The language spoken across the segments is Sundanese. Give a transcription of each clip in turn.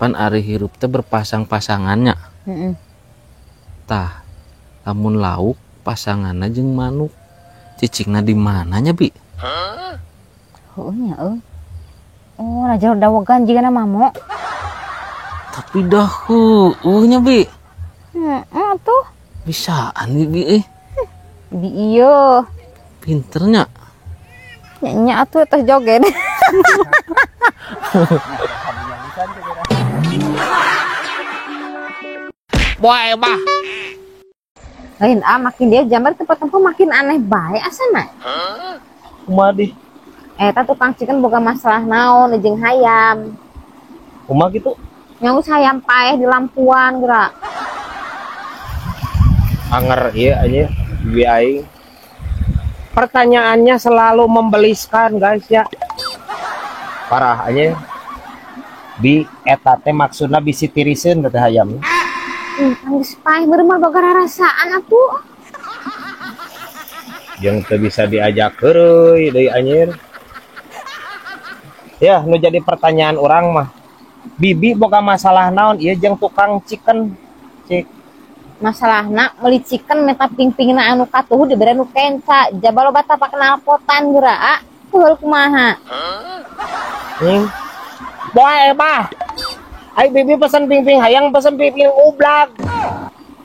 Pan ari hirup teh berpasang-pasangannya. Heeh. Tah, lamun lauk pasanganna jeung manuk. Cicingna di mana nya, Bi? Heueuh nya euy. Oh, na jero dawegan jigana mamo. Tapi dah heueuh nya, Bi. Heeh atuh. Bisaan Bibi euy. Bi ieu. Pinternya. Nya nya atuh teh joget. Boy, bah. Lain ah makin dia jambar tempat tempat makin aneh bae asana. Kumaha di? Eta tukang chicken boga masalah naon jeung hayam. Kumaha gitu? Nyaus hayam paeh di lampuan geura. Anger ieu aja bi aing. Pertanyaannya selalu membeliskan guys ya. Parah aja. Bi eta teh maksudna bisi tiriseun teh hayam. Geus paeh meureun mah boga rarasaan atuh. Jeung teu bisa diajak heureuy deui anjir. Ya, nu jadi pertanyaan urang mah. Bibi boga masalah naon ieu jeung tukang chicken? Cik. Masalahna meuli chicken meta ping-pingna anu katuhu dibere nu kenca, jaba loba tapak knalpotan geura a. Heul kumaha? Nying. Boy, bah. Ai bibi pesen ping-ping hayang pesen ping-ping ublag.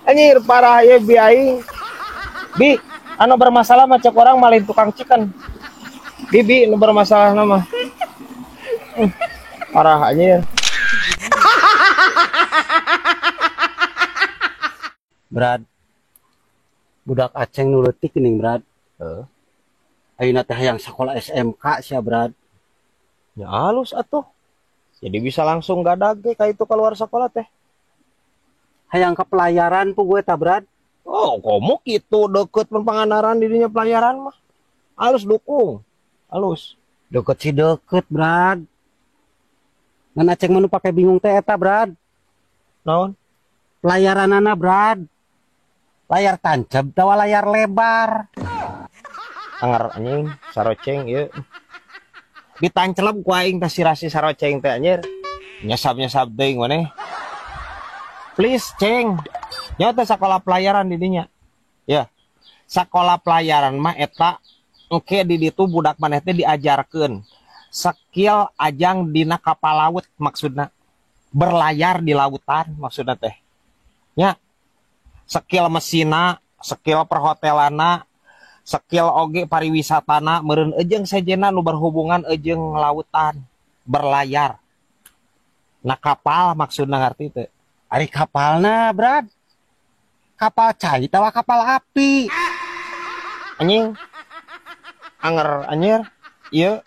Anjir parah ye bi aing. Bi, anu bermasalah mah cek orang malin tukang chicken. Bibi nu bermasalah mah. Parah anjir. Brad. Budak Aceng nu leutik geuning, Brad. Heeh. Ayeuna teh hayang sakola SMK sia, Brad. Ya halus atuh. Jadi bisa langsung gadag ge ka itu keluar sekolah teh. Hayang ke pelayaran pu gue ta, Brad. Oh, komo kitu deket Pangandaran di dinya pelayaran mah. Halus dukung. Halus. Deket sih deket, Brad. Ngan Aceng mah nu pake bingung teh eta, Brad. Naon? Pelayaranana, Brad. Layar tancap tawa layar lebar. Anger anjing saroceng ieu. Ditancelep ku aing teh sirasi saroceng teh anjir. Nyesap-nyesap teuing maneh. Please, ceng. Nya teh sakola pelayaran di dinya. Ya. Sakola pelayaran mah eta engke di ditu budak maneh teh diajarkeun skill ajang dina kapal laut maksudna. Berlayar di lautan maksudna teh. Nya. Skill mesina, skill perhotelana, skill oge pariwisatana meureun eujeung sejenna nu berhubungan eujeung lautan, berlayar. Nah kapal maksudna ngarti teu? Ari kapalna, Brad. Kapal cai tawa kapal api. Anjing. Anger anjir. Ieu.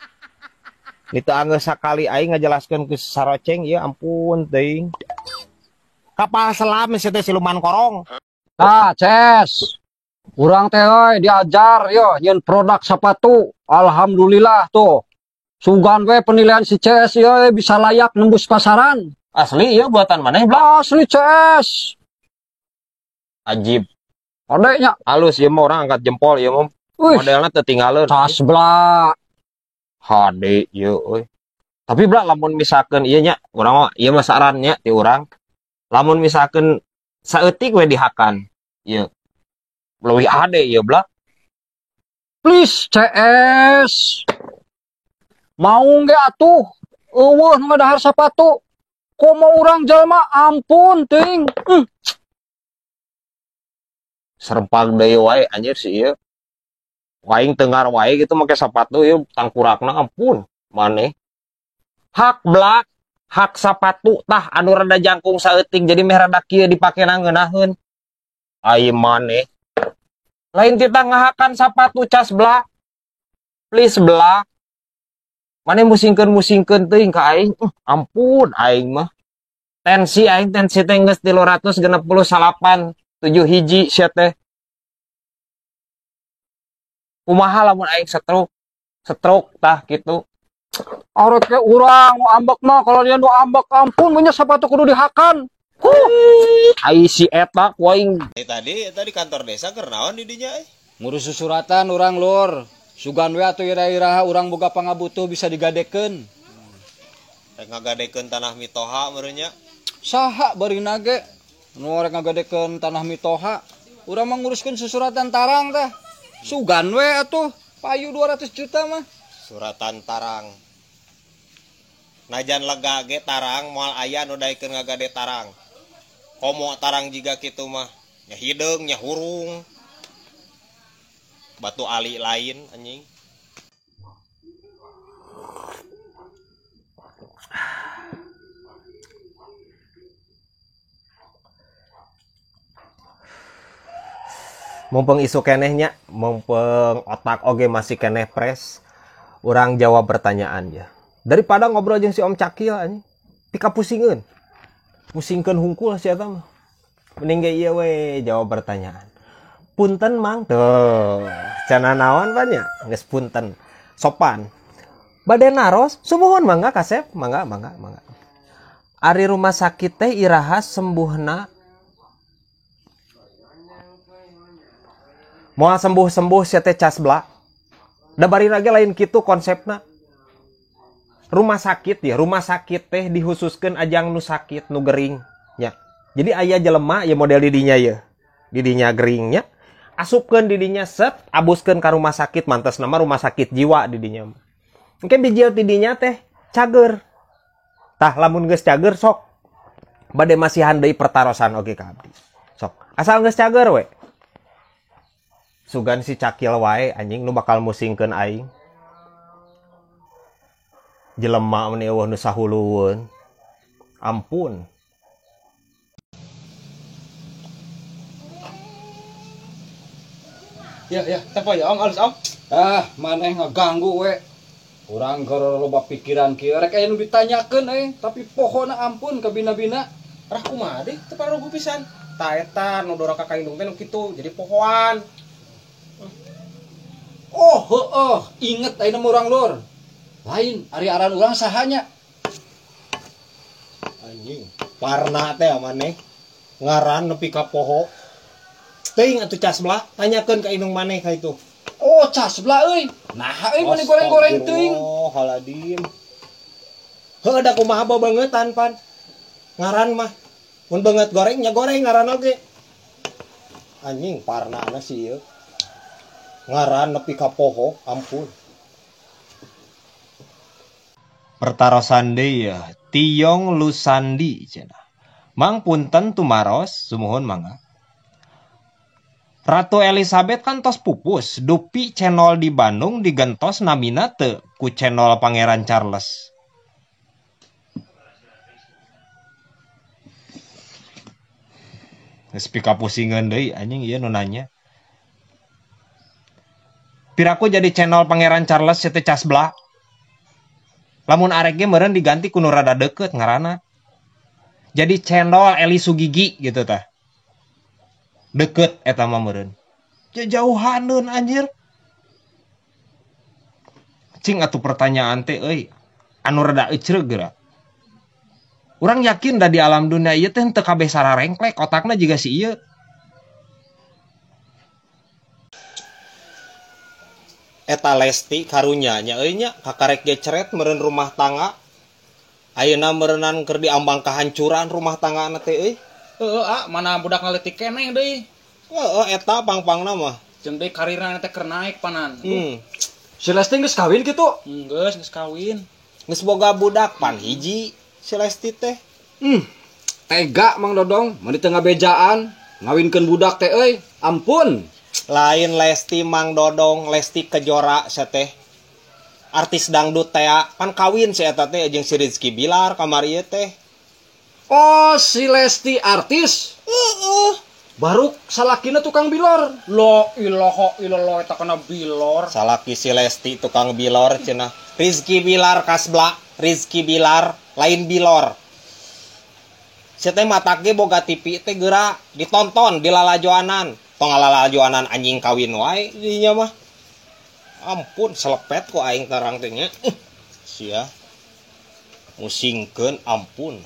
Itu angeur sakali aing ngajelaskeun ke saroceng ieu ampun teuing. Kapal selam sia teh siluman korong. Tah, Ces. Urang teh euy diajar yo nyeun produk sepatu. Alhamdulillah tuh. Sugan we penilaian si CS ieu bisa layak nembus pasaran. Asli ieu buatan maneh, Bla? Asli CS. Ajib. Adeknya halus ieu mah orang angkat jempol ieu mah. Modelna teu tinggalin. Tas Bla. Hade ieu euy. Tapi Bla lamun misalkeun ieu nya, urang mah ieu mah sarannya ti urang. Lamun misalkeun saeutik we dihakan ieu. Leuwih hade ieu Bla. Please CS. Mau ge atuh eueuh nu ngadahar sapatu. Komo urang jalma ampun teuing. Serempag deui wae anjir si ieu. Waing tengar wae gitu make sapatu ieu tangkurakna ampun maneh. Hak Bla, hak sapatu tah anu rada jangkung saeutik jadi meh rada kieu dipakena ngeunaheun. Ai maneh. Lain titah ngahakan sapatu cas Bla. Please Bla. Maneh musingkeun-musingkeun teuing ka aing. Ampun aing mah. Tensi aing tensi teh geus 368 7 hiji sia teh. Kumaha lamun aing stroke? Stroke tah kitu. Arek ke urang nu ambek mah kalau dia nu ambek ampun nya sepatu kudu dihakan. Huh. Ai si eta ku aing. Tadi kantor desa keur naon di dinya euy? Ngurus susuratan urang lur. Sugan we atuh ira-iraha urang boga pangabutuh bisa digadekeun. Rek ngagadekeun tanah mitoha meureun nya. Saha barina ge nu rek ngagadekeun tanah mitoha. Urang mah nguruskeun susuratan tarang tah. Sugan we atuh payu 200 juta mah. Suratan tarang. Najan lega ge tarang moal aya nu daekeun ngagade tarang. Komo tarang jiga kitu mah nya hideung nya hurung. Batu ali lain anjing. Mumpung isu keneh nya, mumpung otak oge masih keneh fresh, urang jawab pertanyaan ya. Daripada ngobrol jeung si Om Cakil anjing, pikapusingeun. Pusingkeun hungkul si eta mah. Mending ge ieu we jawab pertanyaan. Punten Mang, tuh. Cenah naon pan nya? Geus punten. Sopan. Bade naros, sumuhun mangga kasep, mangga mangga mangga. Ari rumah sakit teh iraha sembuhna? Moal sembuh-sembuh sia teh casbla. Da barina ge lain kitu konsepna. Rumah sakit ya, rumah sakit teh dihususkeun ajang nu sakit, nu gering nya. Jadi aya jelema ya model didinya ya. Didinya geringnya, asupkeun didinya set, abuskeun ka rumah sakit, mantes nama rumah sakit jiwa didinya. Engke bijil tidinya teh cager. Tah lamun geus cager sok bade masihan deui pertarosan oge ka abdi. Sok, asal geus cager we. Sugan si Cakil wae anjing nu bakal musingkeun aing. Jelema meni eueuh nu sahulueun. Ampun. Ya ya, tepo ya Om, alus Om. Ah, maneh ngaganggu we. Urang keur loba pikiran kieu rek aya nu ditanyakeun tapi pohona ampun ka bina-bina. Rah kumaha deui teu parugu pisan. Ta eta nu doraka ka indung teh nu kitu, jadi pohoan. Oh, heeh, inget ayeuna mah urang lur. Lain ari aran urang sahanya. Anjing, parna teh maneh. Ngaran nepi ka poho. Teuing atuh casbla, tanyakeun ka indung maneh ka itu. Oh, casbla euy. Naha euy mani goreng-goreng teuing. Oh, haladim. Heuh da kumaha babangetan pan. Ngaran mah mun beungeut goreng nya goreng ngaran oge. Anjing parnana sih ieu. Ngaran nepi ka poho, ampun. Pertarosan deui ya, Tiong Lusandi cenah. Mang punten tumaros, sumuhun mangga. Ratu Elizabeth kan tos pupus, dupi channel di Bandung digentos namina teu ku channel Pangeran Charles. Geus pikapusingeun deui anjing ieu nu nanya. Piraku jadi channel Pangeran Charles teh casbla. Lamun arek ge meureun diganti ku nu rada deukeut ngaranna. Jadi channel Eli Sugigi gitu tah. Deket eta mah meureun. Jauhaneun anjir. Cing atuh pertanyaan teh euy, anu rada ecreug geura. Urang yakin da di alam dunia ieu teh henteu kabeh sararengklek otakna jiga si ieu. Eta Lesti karunya nya euy nya kakarek ge ceret meureun rumah tangga. Ayeuna meureunnan keur diambang kahancuran rumah tanggana teh euy. Heeh, ah, mana budak ngaletik keneh deui. Heeh, eta pang-pangna mah. Jeung deui karirna teh keur naik panan. Si Lesti geus kawin kitu? Geus, geus kawin. Geus boga budak pan hiji si Lesti teh. Tega Mang Dodong, mun teu ngabejaan, ngawinkeun budak teh euy. Ampun. Lain Lesti Mang Dodong, Lesti Kejora sia teh. Artis dangdut teh pan kawin si eta teh jeung si Rizky Bilar kamari ieu teh. Oh, si Lesti artis? Heeh. Baru salakina tukang bilor. Lo ilaha illallah eta kana bilor. Salaki si Lesti tukang bilor cenah. Rizky Bilar kasbla, Rizky Bilar lain bilor. Si teh matak ge boga TV teh geura ditonton di lalajoanan. Tong lalajoanan anjing kawin wae dinya mah. Ampun selepet ku aing terang teh nya. Sia. Musingkeun ampun.